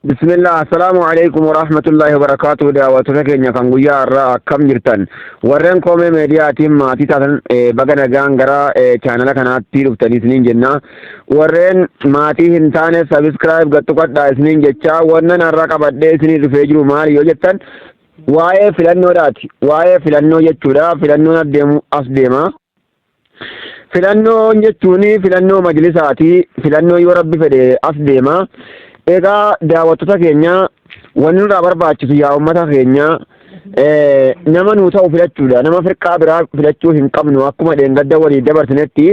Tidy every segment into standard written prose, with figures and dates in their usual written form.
Bismillah, assalaamu alaikum warahmatullahi wabarakaatuh. Daawwattoota keenya kan guyyaa har'aa, akkam jirtan? Warreen Koomee Meediyaatiin maatii taatan, baga nagaan gara chaanala kanaatti dhuftanii isiniin jenna. Warreen maatii hin taane subscribe gattuqadhaa isiniin jecha. Wannan har'a qabadhee isinii dhufee jiru maali yoo jettan, waa'ee filannoodhaati. Waa'ee filannoo jechuudha. Filannoon adeemu as deema. Filannoon jechuun filannoo majlisaati. Filannoo yoo Rabbi fedhe as deema. Egaa daawwattoota keenya, wanni nurraa barbaachisu, yaa uummata keenya, nama nuu ta'u filachuudha. Nama firqaa biraa filachuu hin qabnu. Akkuma dheengadda walii dabarsinetti,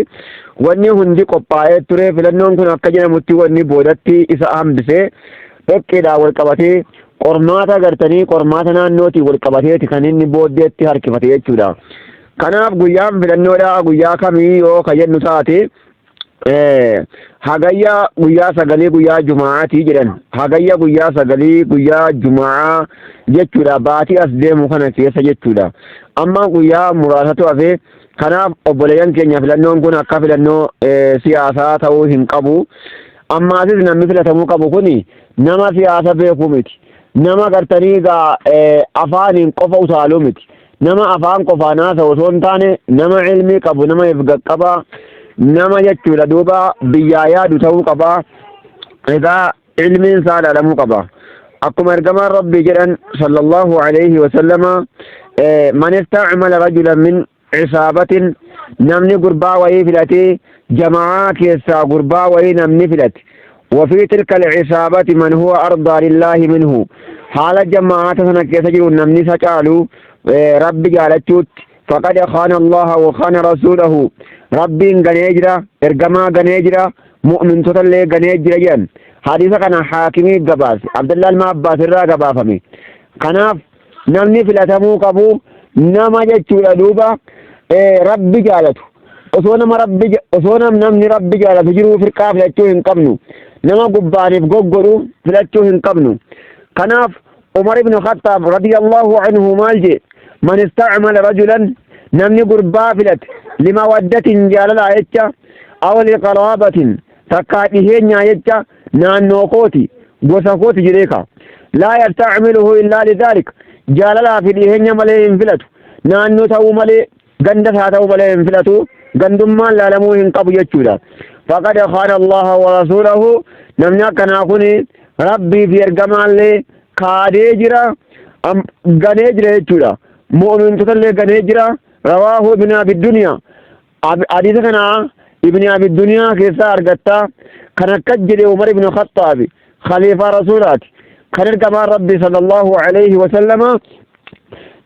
wanni hundi qophaa'ee ture. Filannoon kun akka jedhamutti wanni boodatti isa hambise dhoqqeedhaan wal qabatee, qormaata gartanii, qormaata naannootiin wal qabateeti kan inni booddeetti harkifate jechuudha. Kanaaf guyyaan filannoodhaa guyyaa kamii yoo ka jennu taate, Hagayya guyyaa 9 guyyaa Juma'aatii jedhan. Hagayya guyyaa 9 guyyaa Juma'aa jechuudha. Baatii as deemu kana keessa jechuudha. Amma guyyaa muraasatu hafe. Kanaaf obboleeyyan keenya, filannoon kun akka filannoo siyaasaa ta'uu hin qabu. Ammaasis namni filatamuu qabu kuni nama siyaasa beekuu miti. Nama gartanii egaa afaaniin qofa utaaluu miti. Nama afaan qofaan haasa'u osoo hin taane, nama ilmii qabu, nama if qaqqabaa, nama jechuudha duuba biyyaa yaadu ta'uu qaba. Egaa ilmiin isaa ilaalamuu qaba. Akkuma ergamaan Rabbii jedhan sallallahu alayhi wa sallama, man istacmala rajulan min cisaabatin, namni gurbaa wayii filatee, jama'aa keessaa gurbaa wayii namni filate, وفي تلك العصابة من هو أرضى لله منه، haala jamaa'ata sana keessa jiru namni isa caalu Rabbi jaalachuutti, فقد خان الله وخان رسوله، Rabbiin ganee jira, ergamaa ganee jira, mu'mintoota illee ganee jira jedhan. Hadiisa kana Haakimii gabaase, Abdullah ilma Abbaas irraa gabaafame. Kanaaf namni filatamuu qabu nama jechuudha duuba Rabbi jaalatu. Osoo nama Rabbi, osoo namni Rabbi jaalatu jiruu firqaa filachuu hin qabnu. Nama gubbaaniif goggodhu filachuu hin qabnu. Kanaaf Umar ibn Khattaab radiyallahu anhu maal jee? من استعمل رجلا، namni gurbaa filate، لمودة، jaalalaa jecha، أو لقرابة، takkaa dhiheenyaa jecha, naannoo kooti, gosa kooti jedhee ka، لا يستعمله إلا لذلك، jaalalaa fi dhiheenya malee hin filatu, naannoo ta'uu malee, ganda isaa ta'uu malee hin filatu, gandummaan laalamuu hin qabu jechuudha. فقد خان الله ورسوله، namni akkanaa kun Rabbii fi ergamaallee kaadee jira, ganee jira jechuudha. Mu'mintoota illee ganee jira. رواه ابن أبي الدنيا. Hadiisa kana Ibn Abi Duniyaa keessaa argattaa. Kan akkas jedhe Umar ibn Khaxaabi, khaliifaa rasuulaati. Kan ergamaan Rabbi sallallahu alayhi wa sallama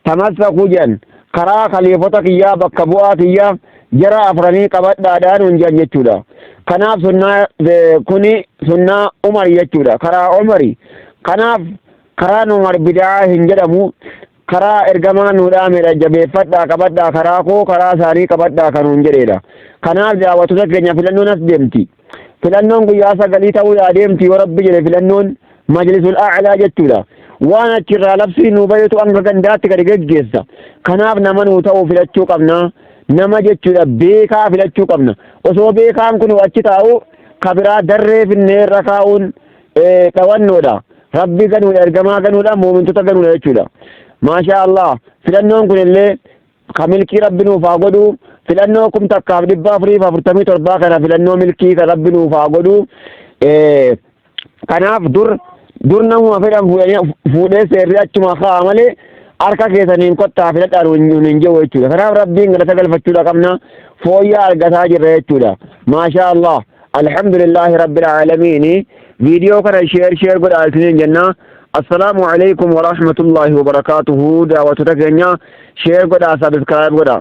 تمسكوا jedhan, karaa khaliifota kiyyaa, bakka bu'aa kiyyaa jara afranii qabadhaadhaan hun jedhan jechuudha. Kanaaf sunnaa kuni sunnaa Umar jechuudha. Karaa Umari. Kanaaf karaan Umar bidaa hin jedhamu. Karaa ergamaa nu dhaamedha, jabeeffadhaa, qabadhaa, karaa koo, karaa isaanii qabadhaa kan hun jedheedha. Kanaaf daawwattoota keenya, filannoon as deemti. Filannoon guyyaa 9 ta'uu deemti yoo Rabbi jedhe, filannoon majlisul a'laa jechuudha. Waan achirraa labsii nu bayetu hanga gandaatti gadi geggeessa. Kanaaf nama nuu ta'u filachuu qabna. Nama jechuudha beekaa filachuu qabna. Osoo beekaan kun achi taa'u kabiraa darree finnee irra kaa'uun dhawannoodha. Rabbi ganuudha, ergamaa ganuudha, muumintota ganuudha jechuudha. Maashaa Allah, filannoon kun illee ka milkii Rabbi nuuf haa godhu. Filannoo 1447 kana filannoo milkii kan Rabbi nuuf haa godhu. Kanaaf dur dur namuma fedhan fuudhee seerri achuma kaa'a malee harka keessaniin kottaa filadhaa nuun hin jiru jechuudha. Kanaaf Rabbiin galata galfachuudha qabna, fooyyaa argataa jirra jechuudha. Maashaa Allah. Alhamdulillahi Rabbil Aalamiin. Viidiyoo kana share share godhaa isiniin jenna. Assalaamu alaikum wa rahmatullahi wa barakaatuhu. Daawwattoota keenya, share godhaa, subscribe godhaa.